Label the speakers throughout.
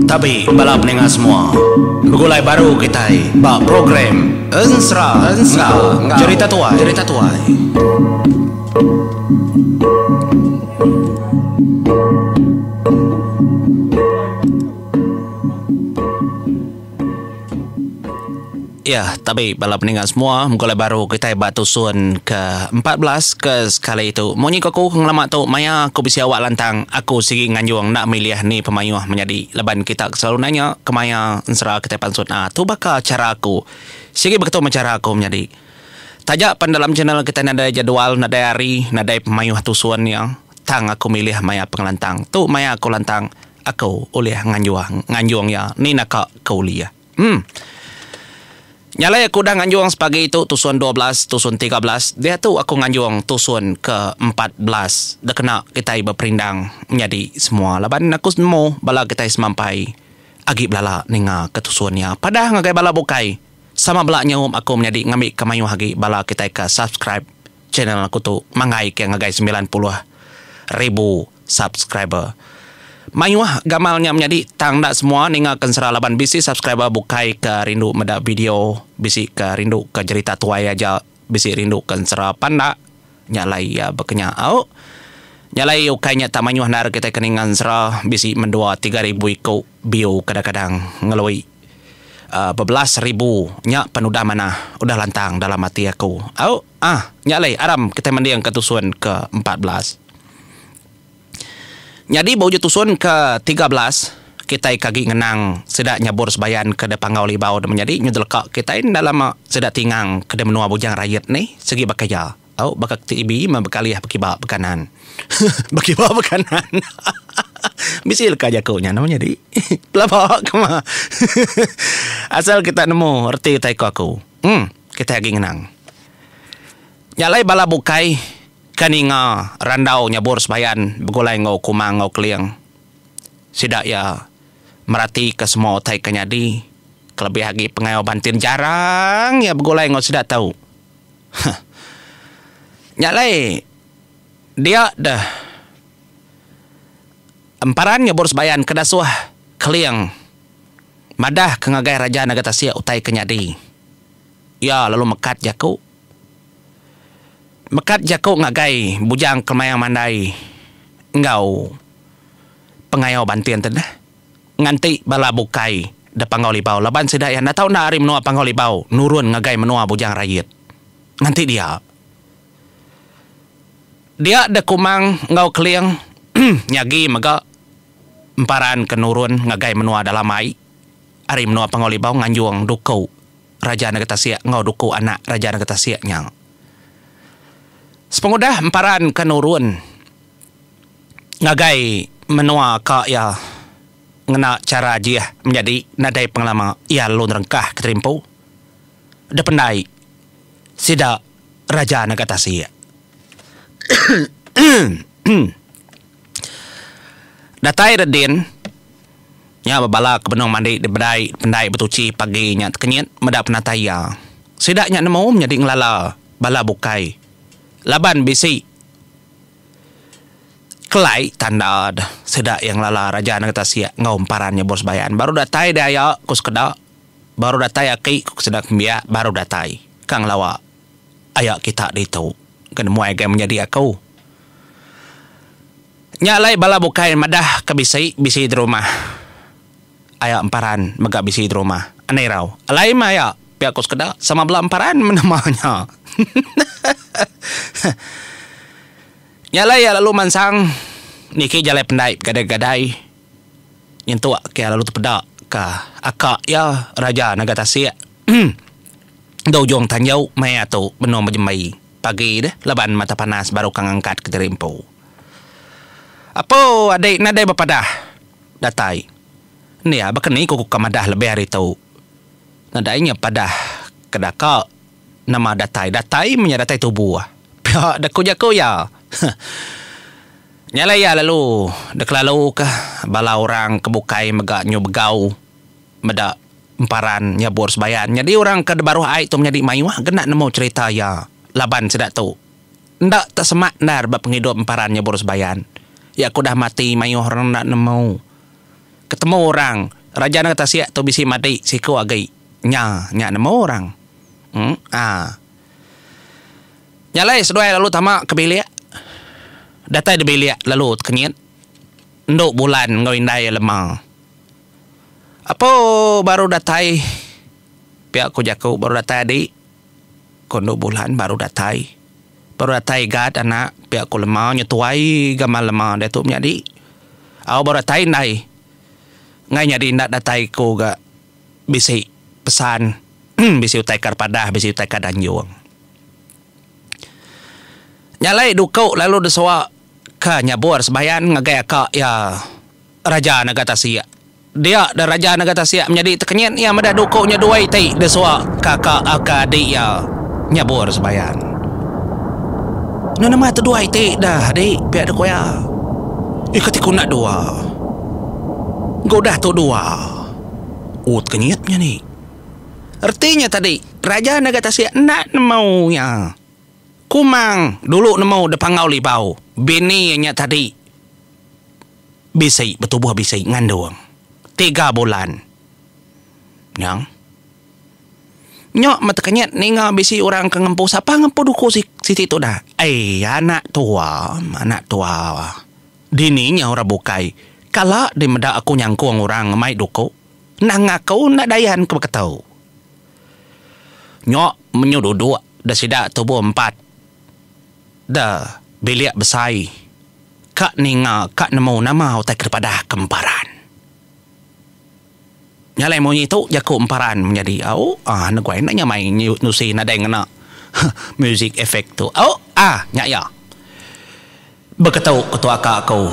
Speaker 1: Tabi bala peninga semua. Begulai baru kitai ba program Ensera enggau Jerita Tuai. Jerita Tuai. Ya, tabi bala peninga semua, begulai baru kitai ba tusun ke 14 ke sekali tu. Munyi ko aku ngelama tu maya aku bisi awak lantang, aku sigi nganjung enda milih ni pemayuh menyadi laban kita ke selalu nanya kemaya ensera kitai pansut. Aa tu baka chara aku. Sigi beketu meh chara aku menyadi. Taja pan dalam channel kitai nadai jadual, nadai hari, nadai pemayuh tusun iya, tang aku milih maya pengelantang. Tu maya aku lantang, aku ulih nganjuh nganjung iya ni naka ke ulih. Em. Nya alai aku udah nganjung sepagi tu tusun 12, tusun 13, diatu aku nganjung tusun ke 14 dikena kitai beperindang menyadi semua laban aku nemu bala kitai semampai agi belala ninga ke tusun iya. Padah ngagai bala bukai sama bela nyaup aku menyadi ngambika mayuh agi bala kitai ke subscribe channel aku tu manggai ke ngagai 90,000 subscriber. Mayuh gamal nya menyadi tang enda semua ninga ke ensera laban bisi subscriber bukai ke rindu meda video, bisi ke rindu ke jerita tuai aja, bisi rindu ke ensera pandak. Nya alai iya bekenya au. Nya alai ukai nya tak mayuh endar kitai ke ninga ensera bisi mendua 3000 iku view kadang-kadang ngelui uhh bebelas ribu nya pen udah manah udah lantang dalam ati aku au. Ah, nya alai aram kitai mending ke tusun ke 14. Nyadi ba ujung tusun ke 13, kitai ke agi ngenang sida nyabur sebayan ke de Panggau Libau de menyadi nyu deleka kitai enda lama sida tingang ke de menua Bujang Rayet nih sigi baka iya. Au baka TB meh bekalih bekiba bekanan. Bekiba bekanan. Bisi leka jaku nya nama nyadi. Pelaba ke mah. Asal kita nemu reti utai ku aku. Em, kitai agi ngenang. Nya alai bala bukai ke ninga randau nyabur sebayan begulai enggau Kumang enggau Keling. Sida iya meratika semua utai ke nyadi kelebih agi pengayau Bantin jarang iya begulai enggau sida tau. Huh. Nya alai dia deh emparan nyabur sebayan ke dasuh Keling madah ke ngagai Raja Naga Tasik utai ke nyadi. Iya lalu mekat jaku. Mekat jaku ngagai Bujang Kemayang Mandai enggau Pengayau Bantin tu neh. Nganti bala bukai da Panggau Libau laban sida iya enda tau enda ari menua Panggau Libau nurun ngagai menua Bujang Rayit. Nganti dia. Dia da Kumang enggau Keling nyagi mega emparan ke nurun ngagai menua dalam ai ari menua Panggau Libau nganjung duku. Raja Negeri Tasik enggau duku anak Raja Negeri Tasik nya. Sepengudah emparan ke nurun ngagai menua ka iya ngena chara ajih menyadi nadai pengelama iya lalu nerengkah ke terimpu dependai sida Raja Negeri Tasik. Datai Redin. Nya bebala ke benung mandi di bedai pendai betuchi pagi nya tekenyit meda penatai iya. Sida nya nemu menyadi ngelala bala bukai laban bisi kelai tanda deh sida iya ngelala Raja Nengeri Tasik enggau emparan nyebur sebayan. Baru datai deh aya ku sekeda, baru datai aki ku sida ke nembiak baru datai ka ngelawa aya kita ditu ke nemuai gai menyadi aku. Nya alai bala bukai madah ke bisi, bisi di rumah. Aya emparan mega bisi di rumah. Anai irau. Alai meh aya, pia ku sekeda, sama bela emparan meh nama nya. Nya alai iya lalu mansang niki jalai pendai begadai-gadai nyentuk ke iya lalu tepeda ka aka iya Raja Naga Tasik da ujung tanjau maya tu benung bejembi pagi deh laban mata panas baru ka ngangkat kediri empu. Apo adik nadai bepadah datai. Nia baka ni ku ka madah lebih ari tu. Nadai nya padah ke daka nama datai datai meh nya datai tubuh. Pia deh ku jaku iya. Nya alai iya lalu dikelalu ka bala orang ke bukai mega nyu begau meda emparan nyabur sebayan. Nyadi orang ke baruh ai tu menyadi mayuh gena nemu cherita iya laban sida tu. Enda te semak endar ba pengidup emparan nyebur sebayan. Iya ke udah mati mayuh orang enda nemu. Ketemu orang, Raja Nanga Tasik tu bisi madi siku agi. Nya, nya nemu orang. Em, aa. Nya alai seduai lalu tama ke bilik. Datai di bilik lalu tekenyit endu bulan enggau indai iya lema. Apo baru datai pia ku jaku baru datai adi ku endu bulan baru datai. Baru datai gat anak pia ku lema nyetuai gamal lema diatu menyadi. Au baru datai indai enggai nyadi enda datai ku ga bisi pesan bisi utai ka padah bisi utai ka danjung. Nya alai duku lalu desuwa ka nyabur sebayan ngagai aka iya Raja Naga Tasik. Dia da Raja Naga Tasik menyadi tekenyit iya meda duku nya dua iti desuwa ka aka ka adi iya nyabur sebayan. Enda nama tu dua iti da adi pia da ku iya. Ika ti ku enda dua. Ga udah tu dua. Oh tekenyit nya ni. Reti nya tadi, Raja Naga Tasik enda nemu iya. Kumang dulu nemu da Panggau Libau, bini iya nya tadi bisi betubuh bisi ngandung tiga bulan. Nyang. Nya meh tekenyit ninga bisi orang ke ngempu sapa ngempu duku siti tu dah. Ei anak tua, anak tua. Dini nya orang bukai. Kala di meda aku nyangkung orang ngemai duku. Nang aku enda dayan ke beketu. Nyok menyu duduk da sida tubuh empat da bilik besai ka ninga ka nemu nama utai ke dipadah ke emparan. Nya alai munyi tu jaku emparan menyadi au ah neguai enda nyamai nusi nadai ngena music effect tu au ah nya iya. Beketu ketua ka aku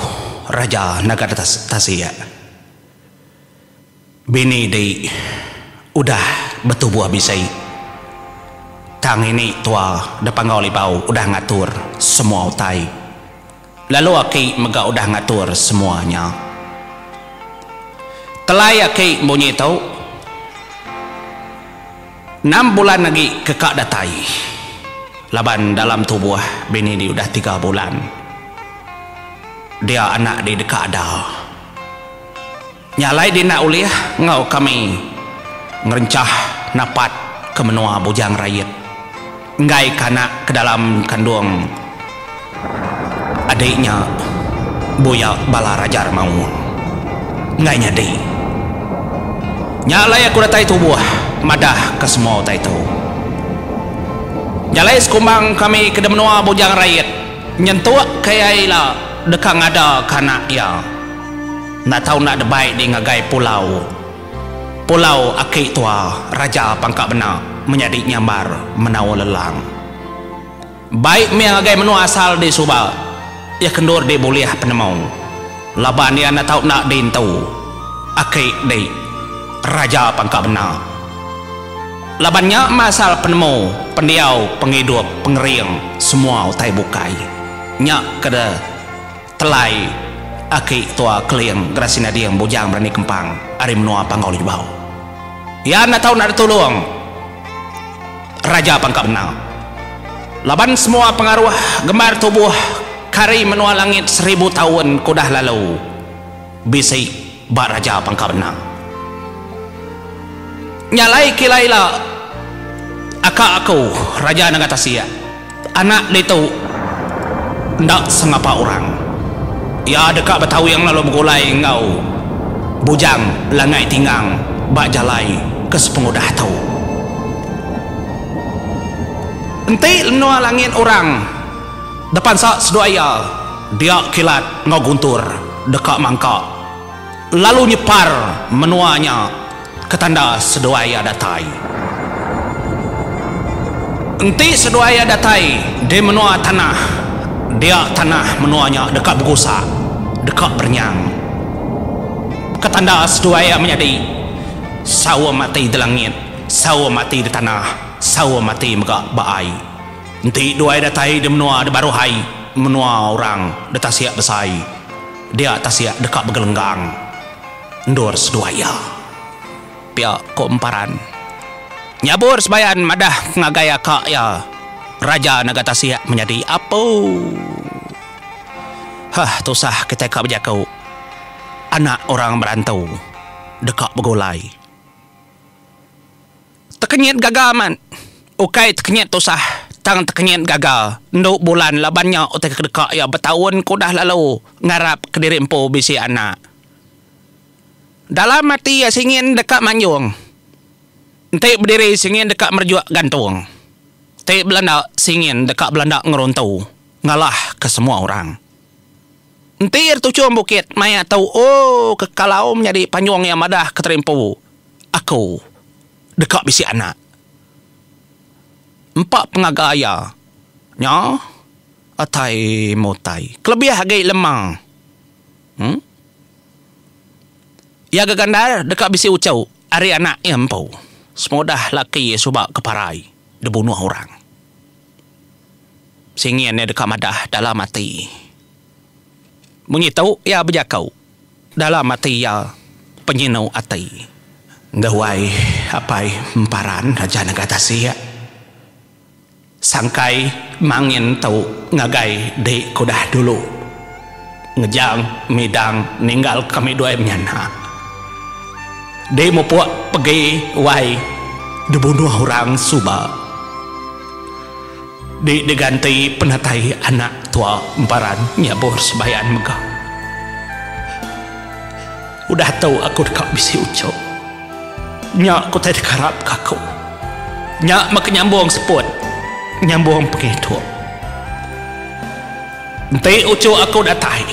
Speaker 1: Raja Naga Tasik. Bini di udah betubuh bisi. Tang ini tua da Panggau Libau udah ngatur semua utai. Lalu aki mega udah ngatur semua nya. Telai aki munyi tu enam bulan agi ke ka datai laban dalam tubuh bini di udah tiga bulan dia anak di deka ada. Nya alai dina ulih enggau kami ngerenchah napat ke menua Bujang Rait enggai ke anak ke dalam kandung adi nya buya bala Raja Remaung enggai nyadi. Nya alai aku datai tubuh madah ke semua utai tu. Nya alai sekumbang kami ke di menua Bujang Rait nyentuk ke iya ila deka ngada ke anak iya. Enda tau enda debai di ngagai pulau Pulau aki tua Raja Pangka Bena menyadi nyambar menawa lelang. Bai mih ngagai menua asal di suba iya ke endur di bulih penemu laban iya enda tau enda diintu aki di Raja Pangka Bena. Laban nya mah asal penemu pendiau pengidup pengering semua utai bukai nya ke de. Telai, aki tua Keling Gerasi Nading Bujang Berani Kempang ari menua Panggau Libau. Iya enda tau enda ditulung Raja Pangka Bena. Laban semua pengaruh gembar tubuh kari menua langit seribu taun ke udah lalu bisi ba Raja Pangka Bena. Nya alai kila ila aka aku Raja Nanga Tasik anak ditu enda sengapa orang. Iya deka betawing lalu begulai enggau Bujang Langai Tingang ba jalai ke sepengudah tu. Enti menua langit orang depansa seduai iya dia kilat enggau guntur deka mangka. Lalu nyepar menua nya ke tanda seduai iya datai. Enti seduai iya datai di menua tanah, dia tanah menua nya deka begusak, deka berenyang. Ke tanda seduai iya menyadi saum ati di langit, saum ati di tanah, saum ati mega ba ai. Enti duai datai di menua di baruh ai, menua orang di tasik besai. Dia tasik deka begelenggang endur seduai iya. Pia ko Emparan. Nyabur sebayan madah ngagai aka iya Raja Naga Tasik menyadi Apu. Hah tusah kitai ka bejaku anak orang berantu deka begulai. Tekenyit gaga amat. Ukai tekenyit tusah tang tekenyit gaga endu bulan laban nya utai ke deka iya betaun ke udah lalu ngarap kediri empu bisi anak. Dalam ati iya singin deka manjung. Enti bediri singin deka merejuk gantung. Ti belanda singin deka belanda ngeruntu ngalah ke semua orang. Enti iya tuchum bukit maya tu ooh kekalau menyadi panjung iya madah ke terimpu. Aku deka bisi anak. Empa pengaga iya nya atai mutai kelebih agi lema. Em. Iya ga gandar deka bisi uchu ari anak iya empu. Semudah laki iya suba ke parai dibunuh orang. Singin iya deka madah dalam ati. Munyi tu iya bejaku. Dalam ati iya penyinu ati. Gawai apai emparan raja nengah tasik. Sangkai mangin tu ngagai dik ke udah dulu ngejang midang ninggal kami duai menyanak. Dik mupuk pegi wai dibunuh orang suba. Di diganti penatai anak tua emparan nyabur sebayan mega. Udah tu aku deka bisi uchu. Nya ku utai dikarap ka aku. Nya meh ke nyambung seput, nyambung pengidup. Enti uchu aku datai,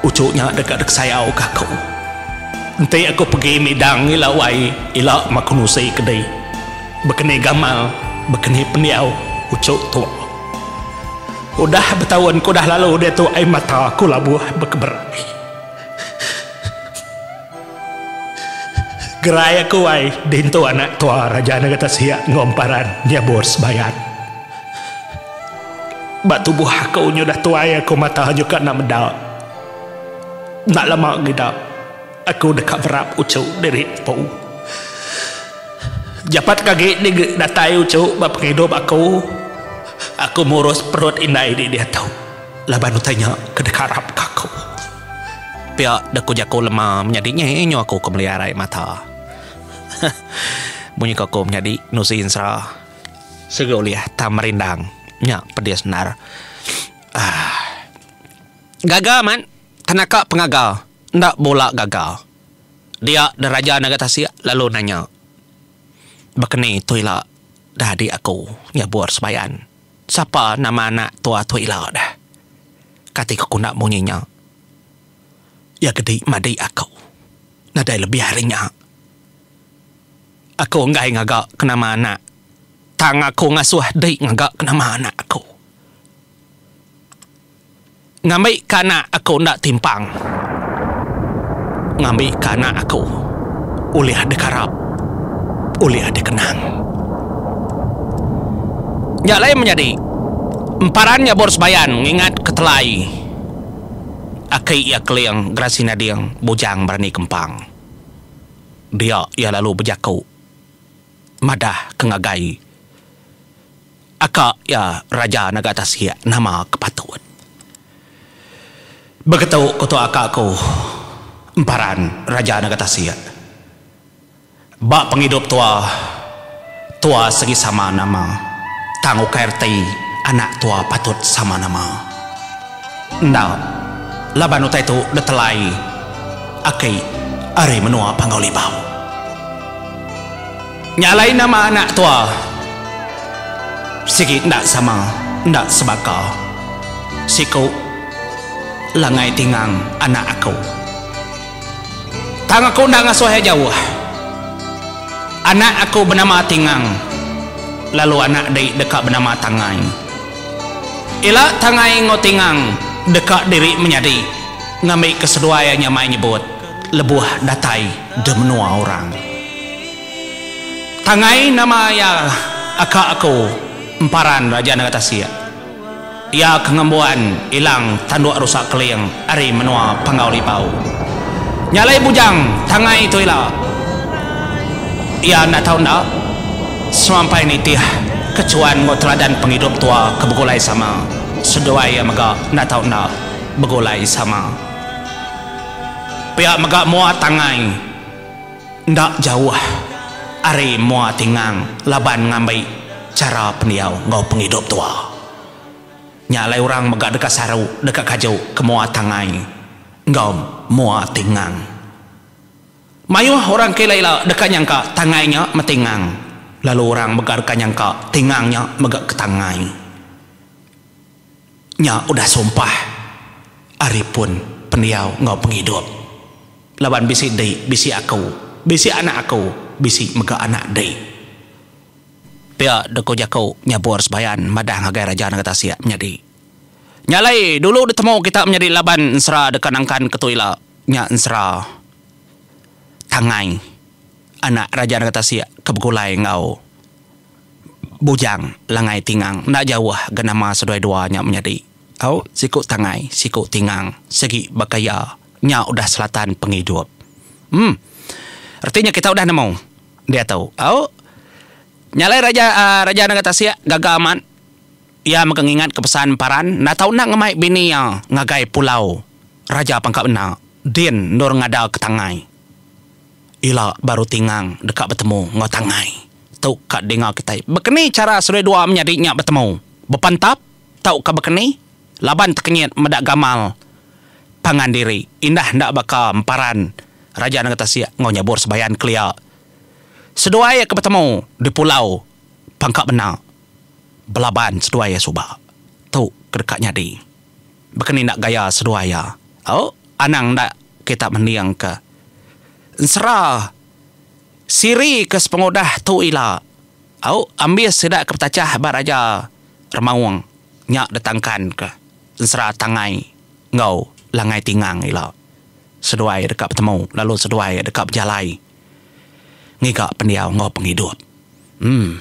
Speaker 1: uchu nya deka dikesayau ka aku. Enti aku pegi midang ila wai ila meh aku nusi ke dih. Bekeni gamal, bekeni pendiau uchu tu. Udah betaun ke udah lalu diatu ai mata aku labuh bekeberai. Gerai aku ai dintu anak tua Raja Nengah Tasik enggau emparan nyabur sebayan. Ba tubuh aku nyudah tuai aku mata nyuka enda meda. Enda lama gida. Aku deka berap uchu diri empu. Japat ke agi di datai uchu ba pengidup aku, aku murus perut indai di diatu laban utai nya ke deka arap ke aku. Pia deh ku jaku lema menyadi nyi nyu aku ke meli arai mata. Munyi ko aku menyadi nusi ensera sigi ulih tang merindang nya pedis endar. Aaa. Gaga amat tenaka pengaga. Enda bula gaga. Dia deraja naga tasik lalu nanya, Baka ni tu ila dah adik aku nyabur sebayan? Sapa nama anak tua tu ila dah? Kati ku enda munyi nya. Iya gedi madi aku. Nadai lebih ari nya. Aku enggai ngaga ke nama anak tang aku ngasuh di ngaga ke nama anak aku. Ngambi ka anak aku enda timpang. Ngambi ka anak aku ulih dikarap, ulih dikenang. Nya alai menyadi, emparan nyabur sebayan ngingat ke telai aki iya Keling Gerasi Nading Bujang Berani Kempang. Dia iya lalu bejaku madah ke ngagai. Aka iya raja naga tasik nama ke patut. Begetu ku tu aka ku emparan raja naga tasik. Ba pengidup tua, tua segi sama nama tang ukai reti anak tua patut sama nama. Enda laban utai tu detelai aki ari menua Panggau Libau. Nya alai nama anak tua sigi enda sama enda sebaka. Siku Langai Tingang anak aku. Tang aku enda ngasuh iya jauh. Anak aku benama Tingang lalu anak di deka benama Tangai. Ila Tangai enggau Tingang deka diri menyadi ngambika seduai iya nyamai nyebut lebuh datai de menua orang. Tangai nama iya aka aku Emparan Raja Nengah Tasik. Iya ke ngembuan ilang tanduk rusa keling ari menua Panggau Libau. Nya alai bujang Tangai tu ila iya enda tau enda semampai nitih ke chuan enggau teladan pengidup tua ke begulai sama. Seduai iya mega enda tau enda begulai sama. Pia mega mua Tangai enda jauh ari mua Tingang laban ngambi chara pendiau enggau pengidup tua. Nya alai orang mega deka saru deka kaju ke mua Tangai enggau mua Tingang. Mayuh orang ke ila-ila deka nyangka Tangai nya metingang lalu orang mega deka nyangka Tingang nya mega ke Tangai. Nya udah sumpah ari pun pendiau enggau pengidup laban bisi di bisi aku, bisi anak aku, bisi mega anak di. Pia deka jaku nyabur sebayan madah ngagai Raja Nengah Tasik menyadi. Nya alai dulu ditemu kita menyadi laban ensera deka nangkan ke tu ila nya ensera Tangai anak Raja Nengah Tasik ke begulai enggau Bujang Langai Tingang enda jauh ga nama seduai dua nya menyadi. Au siku Tangai siku Tingang sigi baka iya nya udah selatan pengidup. Em. Reti nya kita udah nemu. Diatu. Au. Nya alai raja raja Nengah Tasik gaga amat. Iya mega ngingatka pesan Paran enda tau enda ngemai bini iya ngagai pulau Raja Pangka Bena din endur ngadaka Tangai. Ila baru Tingang deka betemu enggau Tangai. Tu ka dinga kitai. Bekeni chara seduai dua menyadi nya betemu? Bepantap tauka bekeni? Laban tekenyit meda gamal pangan diri indah enda baka emparan Raja Nengah Tasik enggau Nyabur Sebayan kelia. Seduai iya ke betemu di pulau Pangka Bena belaban seduai iya suba. Tu ke deka nyadi. Baka ni enda gaya seduai iya. Au, anang enda kita mendingka ensera siri ke sepengudah tu ila. Au, ambis sida ke betachah ba Raja Remaung nya ditangkanka ensera Tangai enggau Langai Tingang ila. Seduai deka betemu lalu seduai deka bejalai ngiga pendiau enggau pengidup. Em.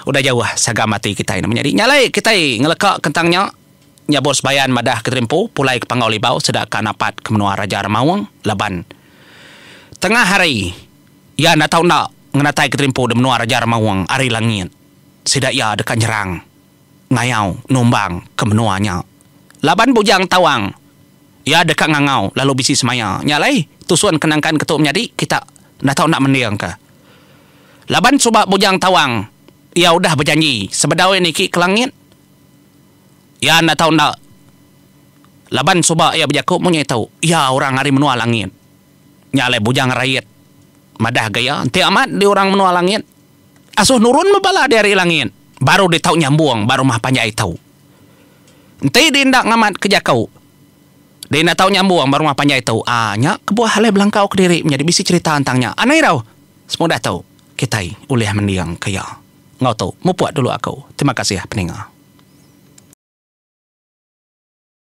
Speaker 1: Udah jauh sagam ati kitai ne menyadi. Nya alai kitai ngeleka kentang nya nyabur sebayan madah ke terimpu pulai ke Panggau Libau sida ka napat ke menua Raja Remaung laban tengah hari iya enda tau enda ngenatai ke terimpu di menua Raja Remaung ari langit sida iya deka nyerang ngayau numbang ke menua nya. Laban Bujang Tawang iya deka ngangau lalu bisi semaya. Nya alai tusun ke nangkan ke tu menyadi kita enda tau enda mendingka. Laban suba Bujang Tawang iya udah bejanji sebedau iya niki ke langit iya enda tau enda laban suba iya bejaku munyi tu iya orang ari menua langit. Nya alai Bujang Rait madah ga iya enti amat di orang menua langit asuh nurun meh bala di ari langit baru di tau nyambung ba rumah panjai tu. Enti di enda ngamat ke jaku, di enda tau nyambung ba rumah panjai tu, aa nya kebuah alai belangkau kediri menyadi bisi cherita entang nya. Anai rau, semudah tu kitai ulih mending ke iya. Enggau tu, mupuk dulu aku. Terima kasih peninga.